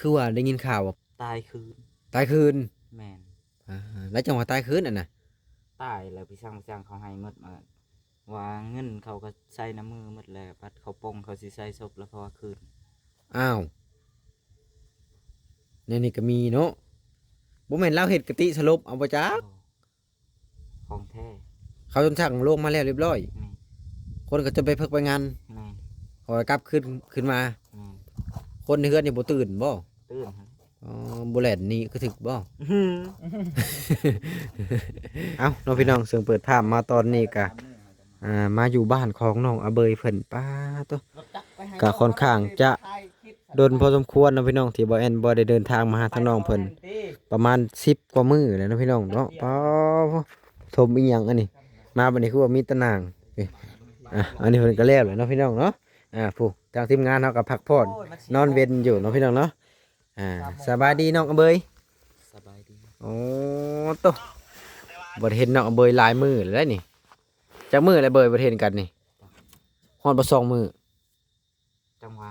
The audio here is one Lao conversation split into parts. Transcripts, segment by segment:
ຄືວ່າໄດ້ຍິນຂ່າວວ່າຕາຍຄືນ. ຕາຍຄືນ? ແມ່ນ. ອ່າ ແລ້ວຈັ່ງວ່າຕາຍຄືນຫັ້ນນະ? ຕາຍແລ້ວພີ່ຊ່າງ ພີ່ຊ່າງເຂົາໃຫ້ໝົດ ວ່າເງິນເຂົາກໍໃສ່ນຳມືໝົດແລ້ວ ບັດເຂົາປົງເຂົາຊິໃສ່ສົບແລ້ວເຂົາວ່າຄືນ. ອ້າວ ແນວນີ້ກໍມີເນາະ. ບໍ່ແມ່ນລາວເຮັດກະຕິສະຫຼົບເອົາບໍ່ຈັກ? ຂອງແທ້. ເຂົາຈົນສັ່ງໂລງມາແລ້ວຮຽບຮ້ອຍ. ແມ່ນ. ຄົນກໍຈະໄປເພິກໄປງານ. ແມ່ນ. ເຂົາກໍກັບຄືນ ຄືນມາ. ແມ່ນ. ຄົນໃນເຮືອນນີ້ບໍ່ຕື່ນບໍ່? ຕື່ນຫັ້ນ. ອໍ ບໍ່ແລ່ນໜີຄືຖືກບໍ່? ເອົ້າເນາະພີ່ນ້ອງ ເຊິ່ງເປີດພາບມາຕອນນີ້ກະ ອ່າ ມາຢູ່ບ້ານຂອງນ້ອງອະເບີຍເພິ່ນ. ປາໂຕ ກະຄ່ອນຂ້າງຈະດົນພໍສົມຄວນເນາະພີ່ນ້ອງ ທີ່ບ່າວແອນບໍ່ໄດ້ເດີນທາງມາຫາທາງນ້ອງເພິ່ນ ປະມານສິບກວ່າມື້ແລ້ວເນາະພີ່ນ້ອງເນາະ. ປາໂຕ ຊົມອີ່ຫຍັງອັນນີ້ ມາບັດນີ້ຄືວ່າມີແຕ່ນາງ. ນີ້ ອ່ະ ອັນນີ້ເພິ່ນກໍແລ້ວແລ້ວເນາະພີ່ນ້ອງເນາະ. ອ່າ ຜູ້ ທາງທີມງານເຮົາກໍພັກຜ່ອນນອນເວັນຢູ່ເນາະພີ່ນ້ອງເນາະ. ອ່າ ສະບາຍດີນ້ອງອະເບີຍ. ສະບາຍດີ. ໂອ້ໂຕ ບໍ່ໄດ້ເຫັນນ້ອງອະເບີຍຫຼາຍມື້ແລ້ວນີ້. ຈັກມື້ແລ້ວເບີຍບໍ່ໄດ້ເຫັນກັນນີ້? ຮອດບໍ່ສອງມື້. ຈັງຫວະ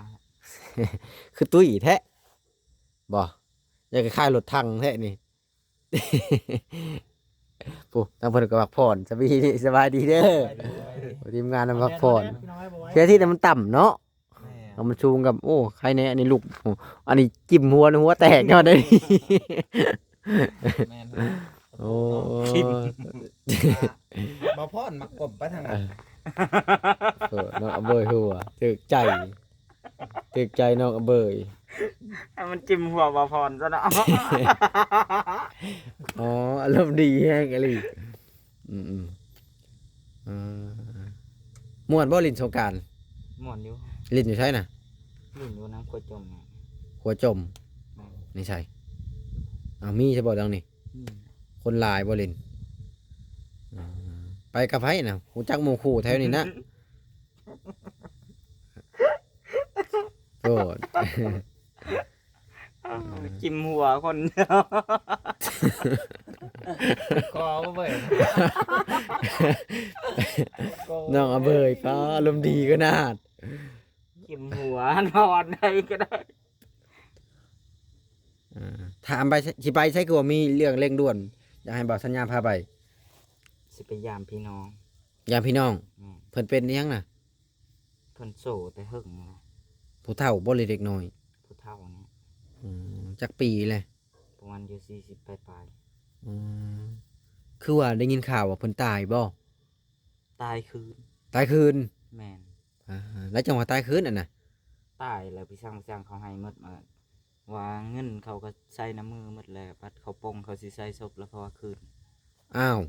ຄືຕຸ້ຍແທ້ບໍ່? ຢ່າງຄ້າຍໆລົດຖັງແທ້ນີ້. ຜູ້ ທາງເພິ່ນກໍພັກຜ່ອນ. ສະບາຍດີ ສະບາຍດີເດີ. ທີມງານນຳພັກຜ່ອນ. ເທື່ອທີ່ມັນຕ່ຳເນາະ. ແມ່ນ. ເອົາມັນສູງກັບ ໂອ້ ໃຄແນ່ ອັນນີ້ລຸກ ໂອ້ ອັນນີ້ຈິ້ມຫົວ ຫົວແຕກຍອດໄດ້. ແມ່ນ. ໂອ້ ຈິ້ມ ບ່າວພອນມັກກົ້ມໄປທາງນັ້ນ. ເອີ ເນາະ ອະເບີຍຫົວ ຖືກໃຈ ຖືກໃຈນ້ອງອະເບີຍ. ໃຫ້ມັນຈິ້ມຫົວບ່າວພອນຊະເນາະ. ອໍ ອາລົມດີແຮງອີ່ຫຼີ. ອືມໆ ເອີ ມ່ວນບໍ່ຫຼິ້ນສົງການ? ມ່ວນຢູ່. ຫຼິ້ນຢູ່ໃສນະ? ຫຼິ້ນຢູ່ນຳຂົວຈົ່ມ. ຂົວຈົ່ມ? ແມ່ນ. ໃນໃສ? ເອົາ ມີໃຊ່ບໍ່ທາງນີ້? ອືມ. ຄົນຫຼາຍບໍ່ຫຼິ້ນ? ອືມ ໄປກັບໃຜນະ? ຮູ້ຈັກໝູ່ຄູ່ແຖວນີ້ນະ? ໂອ້ ຈິ້ມຫົວຄົນ. ຂໍບໍ່ເບີຍ ນ້ອງອະເບີຍ ປ້າ ອາລົມດີຂະໜາດ. ຈິ້ມຫົວ ນອນໃດກໍໄດ້. ອ່າ ຖາມໄປ ຊິໄປໃສ ຄືວ່າມີເລື່ອງເລັ່ງດ່ວນ ຢາກໃຫ້ບ່າວສັນຍາພາໄປ? ຊິໄປຢາມພີ່ນ້ອງ. ຢາມພີ່ນ້ອງ? ແມ່ນ. ເພິ່ນເປັນອີ່ຫຍັງນະ? ເພິ່ນໂສແຕ່ເຫິງແລ້ວ. ຜູ້ເຖົ້າບໍ່ ຫຼືເດັກນ້ອຍ? ຜູ້ເຖົ້ານີ້. ອືມ ຈັກປີແລ້ວ? ປະມານຢູ່ສີ່ສິບປາຍໆ. ອືມ ຄືວ່າໄດ້ຍິນຂ່າວວ່າເພິ່ນຕາຍບໍ່? ຕາຍຄືນ. ຕາຍຄືນ? ແມ່ນ. ອ່າ ແລ້ວຈັ່ງວ່າຕາຍຄືນຫັ້ນນະ? ຕາຍແລ້ວພີ່ຊ່າງ ພີ່ຊ່າງເຂົາໃຫ້ໝົດ ວ່າເງິນເຂົາກໍໃສ່ນຳມືໝົດແລ້ວ ບັດເຂົາປົງເຂົາຊິໃສ່ສົບແລ້ວເຂົາວ່າຄືນ. ອ້າວ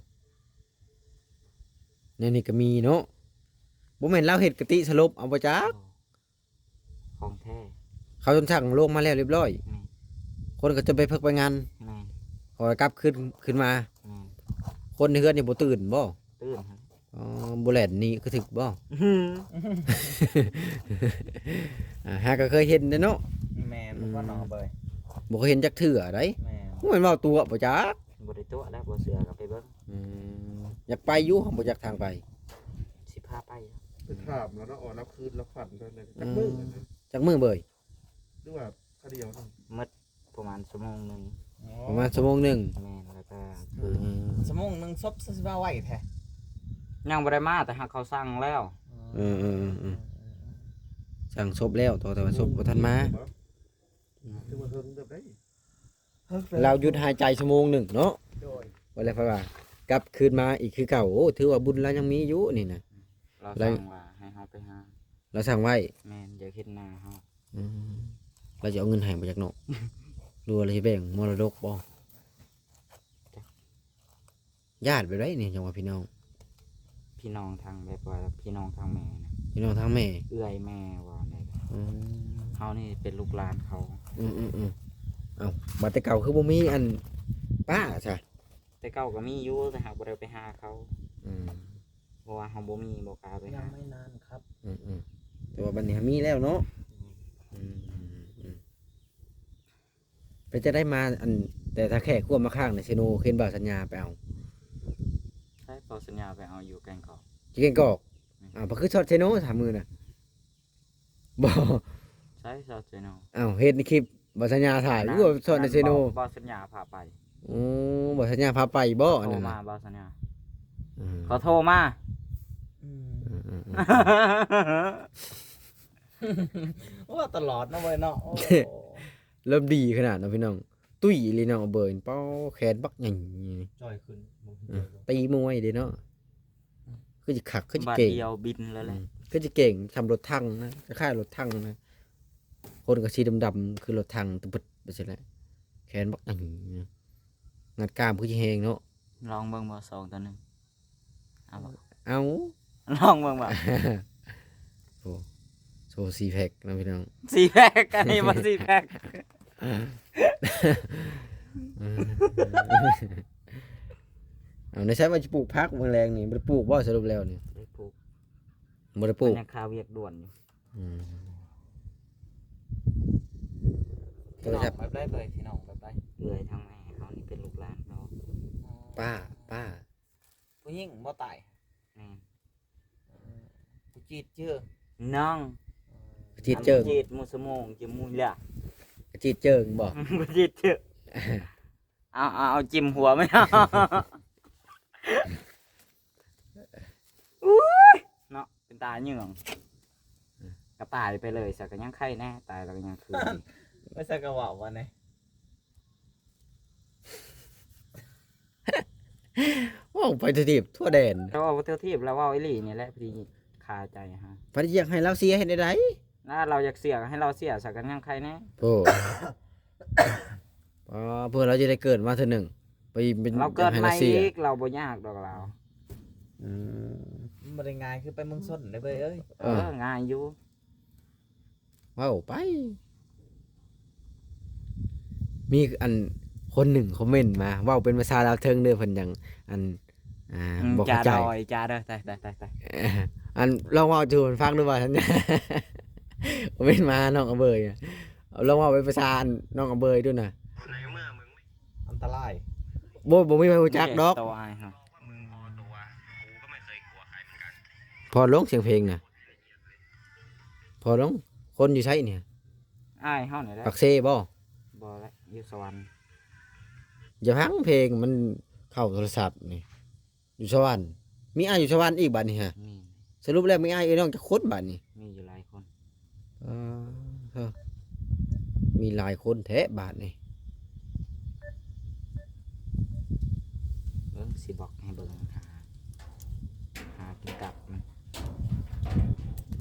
ແນວນີ້ກໍມີເນາະ. ບໍ່ແມ່ນລາວເຮັດກະຕິສະຫຼົບເອົາບໍ່ຈັກ? ຂອງແທ້. ເຂົາຈົນສັ່ງໂລງມາແລ້ວຮຽບຮ້ອຍ. ແມ່ນ. ຄົນກໍຈະໄປເພິກໄປງານ. ແມ່ນ. ເຂົາກໍກັບຄືນ ຄືນມາ. ແມ່ນ. ຄົນໃນເຮືອນນີ້ບໍ່ຕື່ນບໍ່? ຕື່ນຫັ້ນ. ອໍ ບໍ່ແລ່ນໜີຄືຖືກບໍ່? ອ່າ ຫາກໍເຄີຍເຫັນເດ້ເນາະ. ແມ່ນ. ອືມ ບໍ່ນ້ອງເບີຍ ບໍ່ເຄີຍເຫັນຈັກເທື່ອໃດ. ແມ່ນ. ບໍ່ແມ່ນເວົ້າຕົວະບໍ່ຈັກ? ບໍ່ໄດ້ຕົວະແລ້ວ ບໍ່ເຊື່ອກໍໄປເບິ່ງ. ອືມ ຢາກໄປຢູ່ ບໍ່ຈັກທາງໄປ. ຊິພາໄປ. ໄປຖາມແລ້ວເນາະ ວ່າລາວຄືນລາວຝັນເທົ່າໃດ ອືມ ຈັກມື້ນະ? ຈັກມື້ເບີຍ? ຫຼືວ່າຄາວດຽວນະ? ໝົດປະມານຊົ່ວໂມງໜຶ່ງ. ອໍ ປະມານຊົ່ວໂມງໜຶ່ງ. ແມ່ນ. ແລ້ວກໍຄືນ ອືມ ຊົ່ວໂມງໜຶ່ງ ສົບຊິມາໄວແທ້. ຍັງບໍ່ໄດ້ມາ ແຕ່ຫາກເຂົາສັ່ງແລ້ວ. ເອີໆໆໆ ເອີໆໆ ສັ່ງສົບແລ້ວ ແຕ່ວ່າສົບບໍ່ທັນມາ. ອືມ ຖືວ່າເຫິງເຕີບໄດ໋. ລາວຢຸດຫາຍໃຈຊົ່ວໂມງໜຶ່ງເນາະ. ໂດຍ. ວ່າແລ້ວເພິ່ນວ່າກັບຄືນມາອີກຄືເກົ່າ. ໂອ້ ຖືວ່າບຸນລາວຍັງມີຢູ່ນີ້ນະ. ລາວສັ່ງວ່າໃຫ້ເຮົາໄປຫາ. ລາວສັ່ງໄວ້. ແມ່ນ. ຢາກເຫັນໜ້າເຮົາ. ອືມ ລາວຈະເອົາເງິນໃຫ້ບໍ່ຈັກເນາະ ຫຼືວ່າລາວຊິແບ່ງມໍລະດົກບໍ່? ຍາດແບບໃດນີ້ ຈັ່ງວ່າພີ່ນ້ອງ? ພີ່ນ້ອງທາງ ແບບວ່າພີ່ນ້ອງທາງແມ່ນະ. ພີ່ນ້ອງທາງແມ່? ເອື້ອຍແມ່ວ່າແນວໃດ. ອືມ ເຮົານີ້ເປັນລູກຫຼານເຂົາ. ອືມໆໆ ເອົ້າ ບາດແຕ່ເກົ່າຄືບໍ່ມີອັນປ້າຊະ? ແຕ່ເກົ່າກໍມີຢູ່ ແຕ່ຫາກບໍ່ໄດ້ໄປຫາເຂົາ. ອືມ ເພາະວ່າເຮົາບໍ່ມີ ບໍ່ກ້າໄປຫາ. ຍັງໄມ່ນານຄັບ. ອືມໆ ແຕ່ວ່າບັດນີ້ມີແລ້ວເນາະ. ອືມ ອືມໆ ເປັນຈັ່ງໃດມາ ອັນ ແຕ່ທ່າແຂກຄວມມາຄ້າງໃນເຊໂນ ເຫັນບ່າວສັນຍາໄປເອົາ? ໃຊ່ ບ່າວສັນຍາໄປເອົາຢູ່ແກ້ງກອກ. ຢູ່ແກ້ງກອກ? ແມ່ນ. ອ້າວ ບໍ່ຄືຊອດເຊໂນ ສາມມື້ນະ? ບໍ່. ໃຊ່ ຊອດເຊໂນ. ອ້າວ ເຫັນໃນຄລິບ ບໍ່ສັນຍາຖ່າຍ ຢູ່ສອນເຊໂນ. ບໍ່ສັນຍາພາໄປ. ໂອ້ ບໍ່ສັນຍາພາໄປບໍ່ອັນນັ້ນນະ? ໂທມາ ບໍ່ສັນຍາ. ອືມ ເຂົາໂທມາ. ອືມ ອືມໆໆ ເວົ້າຕະຫຼອດເນາະເວີຍເນາະ. ໂອ້ ລາວດີຂະໜາດເນາະພີ່ນ້ອງ. ຕຸ້ຍອີ່ຫຼີເນາະ ເບິ່ງ ປ້າ ແຂນບັກໃຫຍ່ ຈ່ອຍຂຶ້ນ. ອືມ ຕີມວຍເດ້ເນາະ. ຄືຊິຄັກ ຄືຊິເກັ່ງ ບາດດຽວບິນແລ້ວແຫຼະ. ອືມ ຄືຊິເກັ່ງສ່ຳລົດຖັງນະ ຄ້າຍໆລົດຖັງນະ. ຄົນກໍສີດຳໆ ຄືລົດຖັງ ຕະບຶດ ໄປຊີ້ແຫຼະ. ແຂນບັກ ອື ຫຍັງ ງັດກ້າມຄືຊິແຮງເນາະ. ລອງເບິ່ງບໍ່ ສອງຕໍ່ໜຶ່ງ. ເອົາບໍ່? ເອົາ ລອງເບິ່ງບໍ່? ໂອ້ ໂຊສີ່ແພັກເນາະພີ່ນ້ອງ. ສີ່ແພັກ ອັນນີ້ບໍ່ສີ່ແພັກ. ເອົາ ໃນໃສວ່າຈະປູກຜັກມື້ແລງນີ້ ບໍ່ໄດ້ປູກບໍ່ສະຫຼຸບແລ້ວນີ້? ບໍ່ໄດ້ປູກ ບໍ່ໄດ້ປູກ ມັນຍັງຄາວຽກດ່ວນຢູ່. ອືມ ໂທລະສັບ ແບບໃດເອີຍ ພີ່ນ້ອງ ແບບໃດ? ເອື້ອຍທາງແມ່ເຮົານີ້ເປັນລູກຫຼານເຂົາ. ອໍ ປ້າ ປ້າ ຜູ້ຍິງບໍ່ຕາຍ? ແມ່ນ. ເອີ ຜູ້ຈີດເຈີ້ງ ນ້ອງ ເອີ ຜູ້ຈີດເຈີ້ງ ຈີດໝູ່ສະໝອງ ຈີດໝູ່ລະ ຜູ້ຈີດເຈີ້ງບໍ່? ຜູ້ຈີດເຈີ້ງ. ເອົາ ເອົາ ເອົາ ຈິ້ມຫົວມັນ. ອຸ້ຍ ເນາະ ເປັນຕາເຫຍື່ອງ. ອືມ ກໍຕາຍໄປເລີຍຊະ ກໍຍັງໄຄແນ່ ຕາຍແລ້ວກໍຍັງຄືນ. ໄປໃສກໍເວົ້າວ່າແນ່ ເວົ້າໄປທົ່ວທີບທົ່ວແດນ. ກໍເວົ້າໄປທົ່ວທີບ ແລ້ວເວົ້າອີ່ຫຼີນີ້ແຫຼະທີ່ຄາໃຈຫາ. ພັດຢາກໃຫ້ລາວເສຍເຮັດແນວໃດ? ລາວຢາກເສຍກໍໃຫ້ລາວເສຍຊະ ກໍຍັງໄຄແນ່. ໂອ້ ອໍ ເພື່ອລາວຈະໄດ້ເກີດມາເທື່ອໜຶ່ງ ໄປເປັນ ລາວເກີດໃໝ່ອີກ ລາວບໍ່ຍາກດອກລາວ. ອືມ ມັນບໍ່ໄດ້ງ່າຍຄືໄປເມືອງຊົນເດ້ເວີຍເອີຍ. ເອີ ເອີ ງ່າຍຢູ່ ເວົ້າໄປ. ມີອັນຄົນໜຶ່ງຄອມເມັນມາ ເວົ້າເປັນພາສາລາວເທິງເດີ ເພິ່ນຫຍັງ ອັນ ອ່າ ອືມ ບໍ່ເຂົ້າໃຈ ຈາດອຍ ຈາເດີ ຕາຍ ຕາຍ ຕາຍ ຕາຍ. ອັນ ລອງເວົ້າສູ່ເພິ່ນຟັງດູວ່າ ຄອມເມັນມາ ນ້ອງອະເບີຍ ລອງເວົ້າເປັນພາສານ້ອງອະເບີຍດູນະ. ອັນຕະລາຍ ບໍ່ ບໍ່ມີໃຜຮູ້ຈັກດອກ. ອືມ ພໍລົງສຽງເພງນະ ພໍລົງ. ຄົນຢູ່ໃສນີ້? ອ້າຍເຮົານີ້ແຫຼະ. ປາກເຊບໍ່? ບໍ່ແຫຼະ ຢູ່ສະຫວັນ. ຢ່າຟັງເພງ ມັນເຂົ້າໂທລະສັບນີ້. ຢູ່ສະຫວັນ ມີອ້າຍຢູ່ສະຫວັນອີກບາດນີ້ຫະ? ມີ. ສະຫຼຸບແລ້ວມີອ້າຍເອື້ອຍນ້ອງຈັກຄົນບາດນີ້? ມີຢູ່ຫຼາຍຄົນ. ເອີ ເອີ ມີຫຼາຍຄົນແທ້ບາດນີ້. ເບິ່ງ ຊິບລັອກໃຫ້ເບິ່ງ ຫາ ຫາກິນກັບມັນ.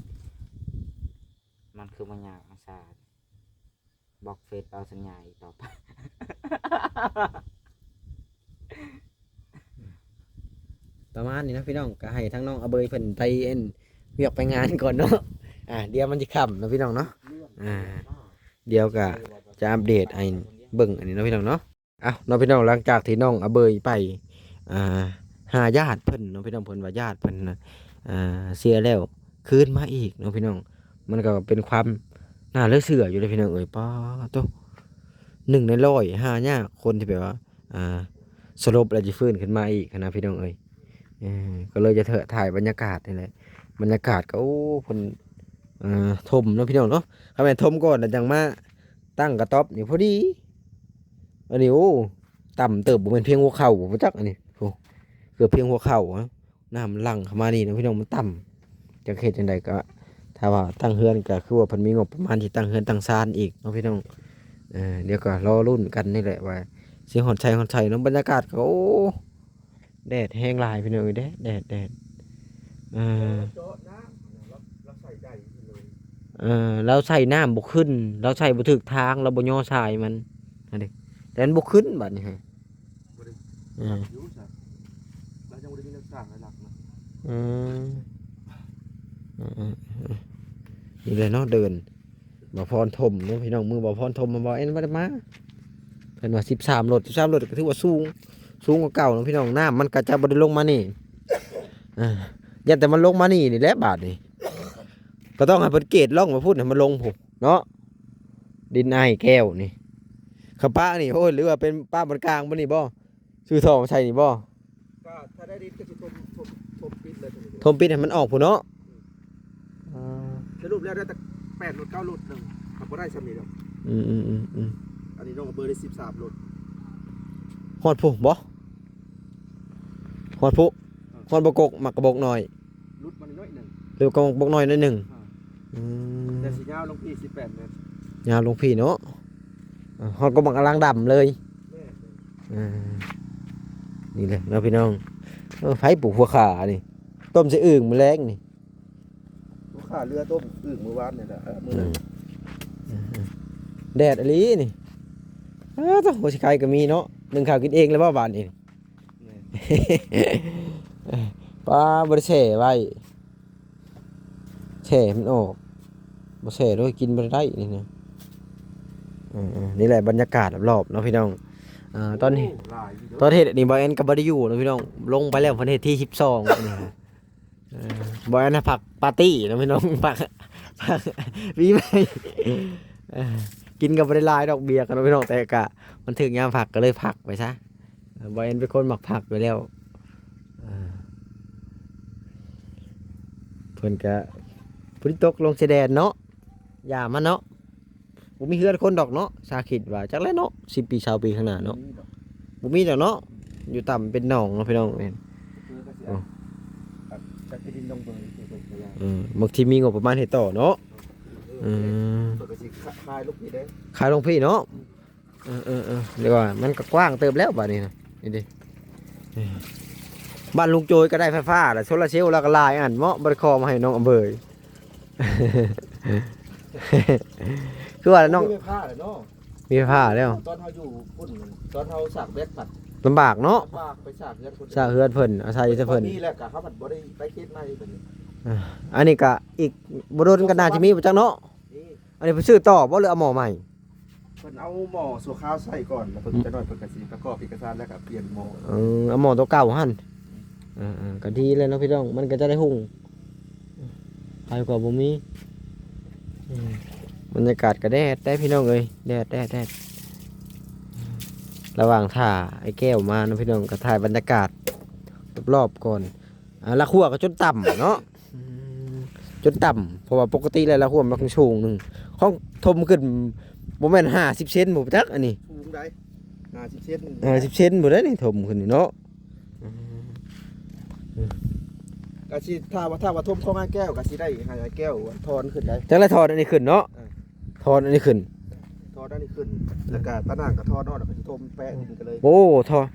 ມັນຄືມາຍາກມາຊາ ບລັອກເຟສເບົາສັນຍາອີກຕໍ່ໄປ. ປະມານນີ້ເນາະພີ່ນ້ອງ ກໍໃຫ້ທາງນ້ອງອະເບີຍເພິ່ນໄປອັນວຽກໄປງານກ່ອນເນາະ. ອ່າ ດຽວມັນຊິຄ່ຳເນາະພີ່ນ້ອງເນາະ. ອ່າ ດຽວກໍຈະອັບເດດໃຫ້ເບິ່ງອັນນີ້ເນາະພີ່ນ້ອງເນາະ. ເອົາເນາະພີ່ນ້ອງ ຫຼັງຈາກທີ່ນ້ອງອະເບີຍໄປ ອ່າ ຫາຍາດເພິ່ນເນາະພີ່ນ້ອງ ເພິ່ນວ່າຍາດເພິ່ນນະ ອ່າ ເສຍແລ້ວຄືນມາອີກເນາະພີ່ນ້ອງ. ມັນກໍເປັນຄວາມໜ້າເຫຼືອເຊື່ອຢູ່ເດ້ພີ່ນ້ອງເອີຍ. ປາໂຕ ໜຶ່ງໃນຮ້ອຍ ຫາຍາກ ຄົນທີ່ແບບວ່າ ອ່າ ສະຫຼົບແລ້ວຈະຟື້ນຂຶ້ນມາອີກຫັ້ນນະພີ່ນ້ອງເອີຍ. ເອີ ກໍເລີຍຈະຖ່າຍບັນຍາກາດນີ້ແຫຼະ ບັນຍາກາດກໍ ໂອ້ ເພິ່ນ ອ່າ ຖົມເນາະພີ່ນ້ອງເນາະ. ຄັນແມ່ນຖົມກ່ອນແລ້ວຈັ່ງມາຕັ້ງກະຕ໊ອບນີ້ພໍດີ. ອັນນີ້ ໂອ້ ຕ່ຳເຕີບ ບໍ່ແມ່ນພຽງຫົວເຂົ່າບໍ່ຈັກ ອັນນີ້ ໂອ້ ເກືອບພຽງຫົວເຂົ່າ. ນ້ຳມັນຫຼັ່ງເຂົ້າມານີ້ເນາະພີ່ນ້ອງ ມັນຕ່ຳ ຈັກເຮັດຈັ່ງໃດ. ກໍຖ້າວ່າຕັ້ງເຮືອນ ກໍຄືວ່າເພິ່ນມີງົບປະມານທີ່ຕັ້ງເຮືອນຕັ້ງຊານອີກເນາະພີ່ນ້ອງ. ເອີ ດຽວກໍລໍລຸ້ນກັນນີ້ແຫຼະວ່າຊິຮອດໃສຮອດໃສເນາະ. ບັນຍາກາດກໍ ໂອ້ ແດດແຮງຫຼາຍພີ່ນ້ອງເອີຍ ແດດ ແດດ ແດດ. ເອີ ເອີ ລາວໃສ່ນ້ຳບໍ່ຂຶ້ນ ລາວໃສ່ບໍ່ຖືກທາງ ລາວບໍ່ຍໍສາຍມັນຫັ້ນເດ້ ແຕ່ມັນບໍ່ຂຶ້ນບາດນີ້. ບໍ່ໄດ້ ເອີ ຢູ່ຊະ ລາວຍັງບໍ່ໄດ້ມີແນວສ້າງໃຫ້ຫຼັກນະ. ອືມ ເອີໆໆ ນີ້ແຫຼະເນາະ ເດີ່ນ ບ່າວພອນຖົມເນາະພີ່ນ້ອງ. ມື້ບ່າວພອນຖົມ ບ່າວແອນບໍ່ໄດ້ມາ. ເພິ່ນວ່າສິບສາມລົດ ສິບສາມລົດກໍຖືວ່າສູງ ສູງກວ່າເກົ່າເນາະພີ່ນ້ອງ. ນ້ຳມັນກໍຈະບໍ່ໄດ້ລົງມານີ້ ເອີ ຢ້ານແຕ່ມັນລົງມານີ້ນີ້ແຫຼະບາດນີ້. ກໍຕ້ອງໃຫ້ເພິ່ນເກດລ່ອງໄປພຸ້ນ ໃຫ້ມັນລົງພຸ້ນເນາະ. ດິນອ້າຍແກ້ວນີ້ ເຂົາປະນີ້ ໂອ້ຍ ຫຼືວ່າເປັນປະບ່ອນກາງບໍ່ນີ້ບໍ່? ຊື້ທໍ່ມາໃສ່ນີ້ບໍ່? ກໍຖ້າໄດ້ດິນກໍຊິຖົມ ຖົມ ຖົມປິດເລີຍ ຖົມປິດໃຫ້ມັນອອກພຸ້ນເນາະ. ອືມ ສະຫຼຸບແລ້ວໄດ້ແຕ່ແປດລົດ ເກົ້າລົດໜຶ່ງ ກໍບໍ່ໄດ້ຊ່ຳນີ້ດອກ. ອືມໆໆໆ ອັນນີ້ນ້ອງເບີໄດ້ສິບສາມໂລ. ຮອດພຸ້ນບໍ່? ຮອດພຸ້ນ. ຮອດບໍ່ກົກ ໝາກກະບົກນ້ອຍ ຫຼຸດມາໜ້ອຍໜຶ່ງ ຫຼືວ່າກໍບົກນ້ອຍໜ້ອຍໜຶ່ງ. ອືມ ແຕ່ຊິຍາວລົງພີ້ສິບແປດແມັດ ຍາວລົງພີ້ເນາະ. ຮອດກໍບັກອະລັງດຳເລີຍ. ເອີ ນີ້ແຫຼະເນາະພີ່ນ້ອງ. ເອີ ໃຜປູກຫົວຂ່ານີ້ ຕົ້ມໃສ່ອຶ່ງມື້ແລງນີ້. ຫົວຂ່າເຫຼືອຕົ້ມອຶ່ງມື້ວານນີ້ແຫຼະ ເອີ ມື້ນັ້ນ. ແດດອີ່ຫຼີນີ້. ອ້າ ໂທ້ ຫົວຊິໄຄກໍມີເນາະ. ໜຶ້ງເຂົ້າກິນເອງແລ້ວບໍ່ບາດນີ້? ແມ່ນ. ປ້າ ບໍ່ໄດ້ແຊ່ໄວ້ ແຊ່ໃຫ້ມັນອອກ ບໍ່ແຊ່ໂດຍກິນບໍ່ໄດ້ນີ້ນະ. ເອີໆ ນີ້ແຫຼະບັນຍາກາດລອບໆເນາະພີ່ນ້ອງ. ເອີ ຕອນນີ້ ໂອ້ ຫຼາຍຢູ່ເດີ ຕອນເຮັດນີ້ ບໍ່ແອນກໍບໍ່ໄດ້ຢູ່ເນາະພີ່ນ້ອງ. ລົງໄປແລ້ວ ເພິ່ນເຮັດທີສິບສອງນີ້. ເອີ ບໍ່ແອນພັກປາຕີ້ເນາະພີ່ນ້ອງ ພັກ ພັກປີໃໝ່. ເອີ ກິນກໍບໍ່ໄດ້ຫຼາຍດອກເບຍກັນເນາະພີ່ນ້ອງ ແຕ່ກະມັນຖືກຍາມພັກກໍເລີຍພັກໄປຊະ. ເອີ ບໍ່ແອນເປັນຄົນມັກພັກຢູ່ແລ້ວ. ເອີ ເພິ່ນກະຜູ້ທີ່ຕົກລົງຊາຍແດນເນາະ ຢາມມັນເນາະ. ບໍ່ມີເຮືອນຄົນດອກເນາະ ຊາຄິດວ່າ ຈັກແຫຼະເນາະ ສິບປີ ຊາວປີຂ້າງໜ້າເນາະ. ບໍ່ມີດອກ ບໍ່ມີດອກເນາະ ຢູ່ຕ່ຳເປັນໜອງເນາະພີ່ນ້ອງ. ແມ່ນ ເອີ ກໍຊິ ໂອ້ ຈັກທີ່ດິນດອງເບີ ເອີ ບາງທີມີງົບປະມານເຮັດຕໍ່ເນາະ. ເອີ ເອີ ເພິ່ນກໍຊິຂາຍລົງພີ້ເດ້ ຂາຍລົງພີ້ເນາະ. ເອີໆໆ ດຽວວ່າມັນກໍກວ້າງເຕີບແລ້ວບາດນີ້ນະ. ນີ້ເດ້ ເອີ ບ້ານລຸງໂຈຍກໍໄດ້ໄຟຟ້າລະ ໂຊລາເຊວລະກໍຫຼາຍອັນເນາະ ບໍ່ໄດ້ຂໍມາໃຫ້ນ້ອງອຳເບີ. ຄືວ່າແຫຼະນ້ອງ ມີໄຟຟ້າແລ້ວເນາະ ມີໄຟຟ້າແລ້ວ. ຕອນເຮົາຢູ່ພຸ້ນ ຕອນເຮົາສາກແບັດພັດລຳບາກເນາະ ລຳບາກໄປສາກເຮືອນຄົນ ສາກເຮືອນເພິ່ນ ອາໄສແຕ່ເພິ່ນ ມີແລ້ວກໍເຮົາພັດບໍ່ໄດ້ໄປເຂດໃໝ່ບັດນີ້. ອ່າ ອັນນີ້ກໍອີກບໍ່ດົນກໍໜ້າຈະມີບໍ່ຈັກເນາະ. ນີ້ ອັນນີ້ໄປຊື້ຕໍ່ບໍ່ ຫຼືເອົາໝໍໃໝ່? ເພິ່ນເອົາໝໍຊົ່ວຄາວໃສ່ກ່ອນ ແລ້ວເພິ່ນ ອືມ ຈັກໜ້ອຍເພິ່ນກໍຊິປະກອບເອກະສານ ແລ້ວກໍປ່ຽນໝໍ. ເອີ ເອົາໝໍຕົວເກົ່າຫັ້ນ. ອືມ ເອີໆ ກໍດີແລ້ວເນາະພີ່ນ້ອງ ມັນກໍຈະໄດ້ຮຸ່ງ ໄພກວ່າບໍ່ມີ. ອືມ ບັນຍາກາດກໍແດດແທ້ພີ່ນ້ອງເອີຍ ແດດ ແດດ ແດດ. ລະຫວ່າງຖ້າອ້າຍແກ້ວມາເນາະພີ່ນ້ອງ ກໍຖ່າຍບັນຍາກາດລອບໆກ່ອນ. ອ່າ ລະຂົວກໍຈົນຕ່ຳເນາະ. ອືມ ຈົນຕ່ຳ ເພາະວ່າປົກກະຕິແລ້ວລະຂົວມັນສູງໜຶ່ງ ຂອງຖົມຂຶ້ນບໍ່ແມ່ນຫ້າສິບເຊັນບໍ່ຈັກອັນນີ້ ສູງໃດ ຫ້າສິບເຊັນ ຫ້າສິບເຊັນບໍ່ໄດ້ນີ້ຖົມຂຶ້ນນີ້ເນາະ. ອືມ ກໍຊິ ຖ້າວ່າ ຖ້າວ່າຖົມຂອງອ້າຍແກ້ວກໍຊິໄດ້ໃຫ້ອ້າຍແກ້ວຖອນຂຶ້ນໄດ໋. ຈັ່ງໃດຖອນອັນນີ້ຂຶ້ນເນາະ. ເອີ ຖອນອັນນີ້ຂຶ້ນ ຖອນອັນນີ້ຂຶ້ນ ແລ້ວກໍຕາໜ່າງກໍຖອນອອກ ແລ້ວກໍຊິຖົມແປະດິນກັນເລີຍ. ໂອ້ ຖອນ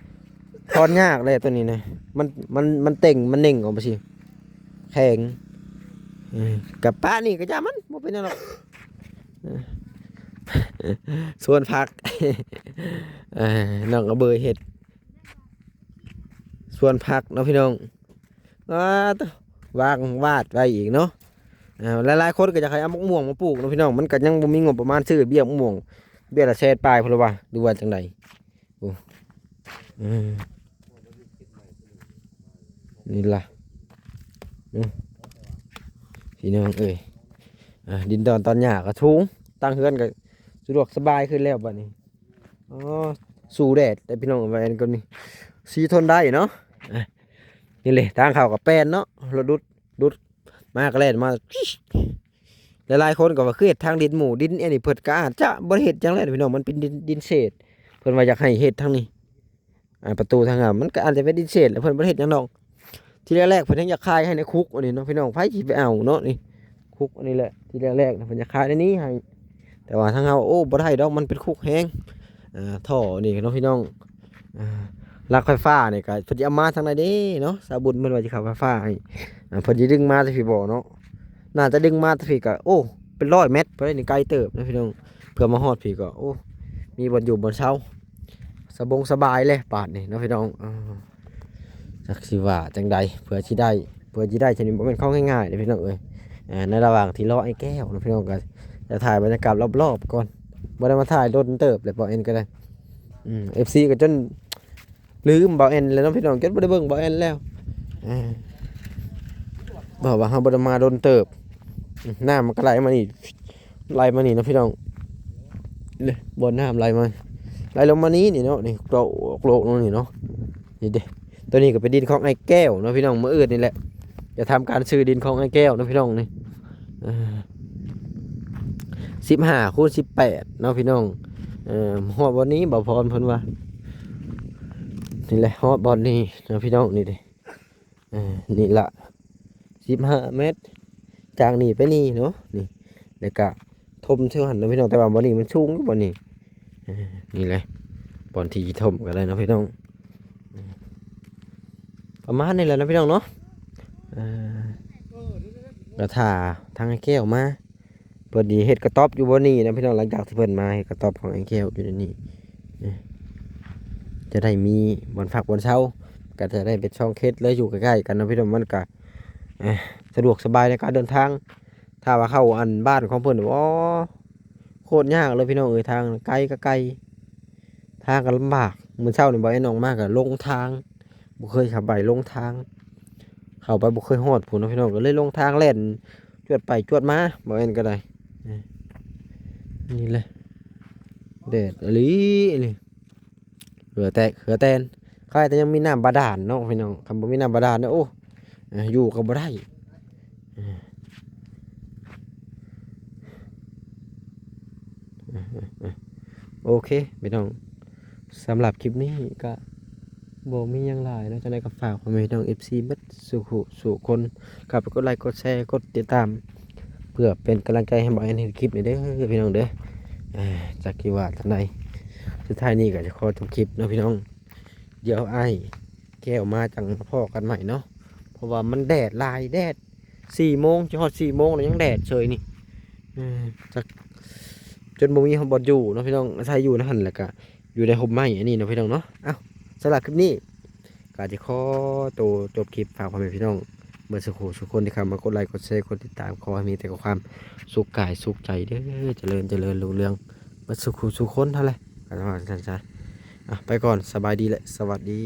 ຖອນຍາກແຫຼະຕົວນີ້ນະ ມັນ ມັນ ມັນເຕັງ ມັນເໜັງອອກມາຊິ ແຂງ. ເອີ ກະປະນີ້ກະຢ່າມັນ ບໍ່ເປັນຫຍັງດອກ. ເອີ ສວນຜັກ ເອີ ນ້ອງອະເບີຍເຮັດສວນຜັກເນາະພີ່ນ້ອງ. ອ້າ ວາງວາດໄວ້ອີກເນາະ. ອ່າ ຫຼາຍໆຄົນກໍຢາກໃຫ້ເອົາໝາກມ່ວງມາປູກເນາະພີ່ນ້ອງ ມັນກໍຍັງບໍ່ມີງົບປະມານຊື້ເບ້ຍໝາກມ່ວງ ເບ້ຍລະແສນປາຍພຸ້ນລະວ່າ ຫຼືວ່າຈັ່ງໃດ. ໂອ້ ອືມ ນີ້ລະ ອືມ ພີ່ນ້ອງເອີຍ ອ່າ ດິນດອນຕອນຫຍ້າກໍສູງ ຕັ້ງເຮືອນກໍສະດວກສະບາຍຂຶ້ນແລ້ວບັດນີ້. ອໍ ສູ້ແດດແຕ່ພີ່ນ້ອງ ວ່າອັນກໍນີ້ ສີທົນໄດ້ເນາະ. ອ່າ ນີ້ເລີຍ ທາງເຂົ້າກໍແປນເນາະ ລົດດຸດ ດຸດ ມາກໍແລ່ນມາ. ຫຼາຍໆຄົນກໍວ່າຄືເຮັດທາງດິນໝູ່ ດິນອັນນີ້ເພິ່ນກໍອາດຈະບໍ່ໄດ້ເຮັດຫຍັງແຫຼະພີ່ນ້ອງ ມັນເປັນດິນ ດິນເສດ ເພິ່ນວ່າຢາກໃຫ້ເຮັດທາງນີ້ ອ່າ ປະຕູທາງເຂົ້າ ມັນກໍອາດຈະເປັນດິນເສດແຫຼະ ເພິ່ນບໍ່ໄດ້ເຮັດຫຍັງດອກ. ທີແລກໆເພິ່ນຍັງຢາກຂາຍໃຫ້ໃນຄຸກອັນນີ້ເນາະພີ່ນ້ອງ ໃຜຊິໄປເອົາເນາະ ນີ້ຄຸກອັນນີ້ແຫຼະ ທີແລກໆເພິ່ນຢາກຂາຍໃນນີ້ໃຫ້ ແຕ່ວ່າທາງເຮົາ ໂອ້ ບໍ່ໄດ້ດອກ ມັນເປັນຄຸກແຮງ. ອ່າ ທໍ່ນີ້ເນາະພີ່ນ້ອງ ອ່າ ຫຼັກໄຟຟ້ານີ້ກໍເພິ່ນຊິເອົາມາທາງໃດເດ້ເນາະ ສາວບຸນເພິ່ນວ່າຊິເຂົ້າໄຟຟ້າໃຫ້ ອ່າ ເພິ່ນຊິດຶງມາແຕ່ພີ້ບໍ່ເນາະ ໜ້າຈະດຶງມາແຕ່ພີ້ກໍ ໂອ້ ເປັນຮ້ອຍແມັດພຸ້ນເດ້ນີ້ ໄກເຕີບເນາະພີ່ນ້ອງ ເພື່ອມາຮອດພີ້ກໍ ໂອ້ ມີບ່ອນຢູ່ບ່ອນເຊົາ ສະບົງສະບາຍເລີຍບາດນີ້ເນາະພີ່ນ້ອງ. ອ່າ ຈັກຊິວ່າຈັ່ງໃດ ເພື່ອຊິໄດ້ ເພື່ອຊິໄດ້ຊະນີ້ບໍ່ແມ່ນຂອງງ່າຍໆເດ້ພີ່ນ້ອງເອີຍ. ອ່າ ໃນລະຫວ່າງທີ່ລໍອ້າຍແກ້ວເນາະພີ່ນ້ອງ ກໍຈະຖ່າຍບັນຍາກາດລອບໆກ່ອນ ບໍ່ໄດ້ມາຖ່າຍດົນເຕີບແລ້ວ ບໍ່ແອນກໍໄດ້ ອືມ ເອັຟຊີກໍຈົນລືມບໍ່ແອນແລ້ວເນາະພີ່ນ້ອງ ຈົນບໍ່ໄດ້ເບິ່ງບໍ່ແອນແລ້ວ. ອ່າ ເພາະວ່າເຮົາບໍ່ໄດ້ມາດົນເຕີບ ອືມ ນ້ຳມັນກໍໄຫຼມານີ້ ໄຫຼມານີ້ເນາະພີ່ນ້ອງ ນີ້ ບ່ອນນ້ຳໄຫຼມາ ໄຫຼລົງມານີ້ນີ້ເນາະ ນີ້ ໂລກ ໂລກນີ້ເນາະ ນີ້ເດ້. ຕົວນີ້ກໍເປັນດິນຂອງອ້າຍແກ້ວເນາະພີ່ນ້ອງ ມື້ອື່ນນີ້ແຫຼະຈະທຳການຊື້ດິນຂອງອ້າຍແກ້ວເນາະພີ່ນ້ອງນີ້. ເອີ ເ ສິບຫ້າຄູນສິບແປດເນາະພີ່ນ້ອງ. ເອີ ຮອດບ່ອນນີ້ ບ່າວພອນເພິ່ນວ່າ ນີ້ແຫຼະ ຮອດບ່ອນນີ້ເນາະພີ່ນ້ອງ. ນີ້ເດ້ ເອີ ນີ້ລະ ສິບຫ້າແມັດ ຈາກນີ້ໄປນີ້ເນາະ ນີ້ ແລ້ວກະຖົມເທົ່າຫັ້ນເນາະພີ່ນ້ອງ. ແຕ່ວ່າບ່ອນນີ້ມັນສູງຢູ່ ບ່ອນນີ້ ເອີ ນີ້ແຫຼະ ບ່ອນທີ່ຖົມກໍໄດ້ເນາະພີ່ນ້ອງ. ປະມານນີ້ແຫຼະເນາະພີ່ນ້ອງເນາະ. ເອີ ກະຖ້າທາງອ້າຍແກ້ວມາ ເພິ່ນນີ້ເຮັດກະຕ໊ອບຢູ່ບ່ອນນີ້ນະພີ່ນ້ອງ. ຫຼັງຈາກທີ່ເພິ່ນມາເຮັດກະຕ໊ອບຂອງອ້າຍແກ້ວຢູ່ໃນນີ້ ເອີ ຈະໄດ້ມີບ່ອນພັກບ່ອນເຊົາ ກະຈະໄດ້ເປັນຊ່ອງເຂດເລີຍ ຢູ່ໃກ້ໆກັນເນາະພີ່ນ້ອງ. ມັນກະ ເອີ ສະດວກສະບາຍໃນການເດີນທາງ. ຖ້າວ່າເຂົ້າອັນບ້ານຂອງເພິ່ນ ໂອ້ ໂຄດຍາກເລີຍພີ່ນ້ອງເອີຍ. ທາງໄກກະໄກ ທາງກໍລຳບາກ. ມື້ເຊົ້ານີ້ບ່າວແອນອອກມາກໍຫຼົງທາງ ບໍ່ເຄີຍເຂົ້າໄປຫຼົງທາງ ເຂົ້າໄປບໍ່ເຄີຍຮອດພຸ້ນເນາະພີ່ນ້ອງ. ກໍເລີຍຫຼົງທາງ ແລ່ນຈວດໄປຈວດມາ ບ່າວແອນກໍໄດ້. ນີ້ແຫຼະ ແດດອີ່ຫຼີ ອີ່ຫຼີ ເຫື່ອແຕກເຫື່ອແຕນ. ຄາຍແຕ່ຍັງມີນ້ຳບາດານເນາະພີ່ນ້ອງ. ຄັນບໍ່ມີນ້ຳບາດານນະ ໂອ້ ຢູ່ກໍບໍ່ໄດ້. ໂອເຄພີ່ນ້ອງ ສຳລັບຄລິບນີ້ກະບໍ່ມີຫຍັງຫຼາຍເນາະ. ຈັ່ງໃດກໍຝາກພໍ່ແມ່ພີ່ນ້ອງ ເອັຟຊີ ເບິດສູ່ຜູ້ສູ່ຄົນ ເຂົ້າໄປກົດໄລກົດແຊ ກົດຕິດຕາມ ເພື່ອເປັນກຳລັງໃຈໃຫ້ບ່າວແອນເຮັດຄລິບນີ້ເດີພີ່ນ້ອງເດີ. ເອີ ຈັກຊິວ່າຈັ່ງໃດ ສຸດທ້າຍນີ້ກໍຈະຂໍຈົບຄລິບເນາະພີ່ນ້ອງ. ດຽວອ້າຍແກ້ວມາຈັ່ງມາພໍ້ກັນໃໝ່ເນາະ ເພາະວ່າມັນແດດຫຼາຍ ແດດ ສີ່ໂມງ ຈະຮອດສີ່ໂມງແລ້ວ ຍັງແດດເສີຍນີ້. ເອີ ຈັກ ຈົນບໍ່ມີບ່ອນຢູ່ເນາະພີ່ນ້ອງ. ອາໄສຢູ່ໃນຫັ້ນ ແລ້ວກະຢູ່ໃນຮົ່ມໄມ້ອັນນີ້ເນາະພີ່ນ້ອງເນາະ. ເອົ້າ ສຳລັບຄລິບນີ້ ກໍຈະຂໍໂຕຈົບຄລິບ. ຝາກພໍ່ແມ່ພີ່ນ້ອງເບິດສູ່ຜູ້ສູ່ຄົນທີ່ເຂົ້າມາກົດໄລກົດແຊ ກົດຕິດຕາມ ຂໍໃຫ້ມີແຕ່ຄວາມສຸກກາຍສຸກໃຈເດີ, ຈະເລີນຈະເລີນຮຸ່ງເຮືອງເບິດສູ່ຜູ້ສູ່ຄົນຫັ້ນແຫຼະ. ກໍວ່າຊັ້ນຊະ. ອ່ະ ໄປກ່ອນ, ສະບາຍດີ ແລະ ສະຫວັດດີ.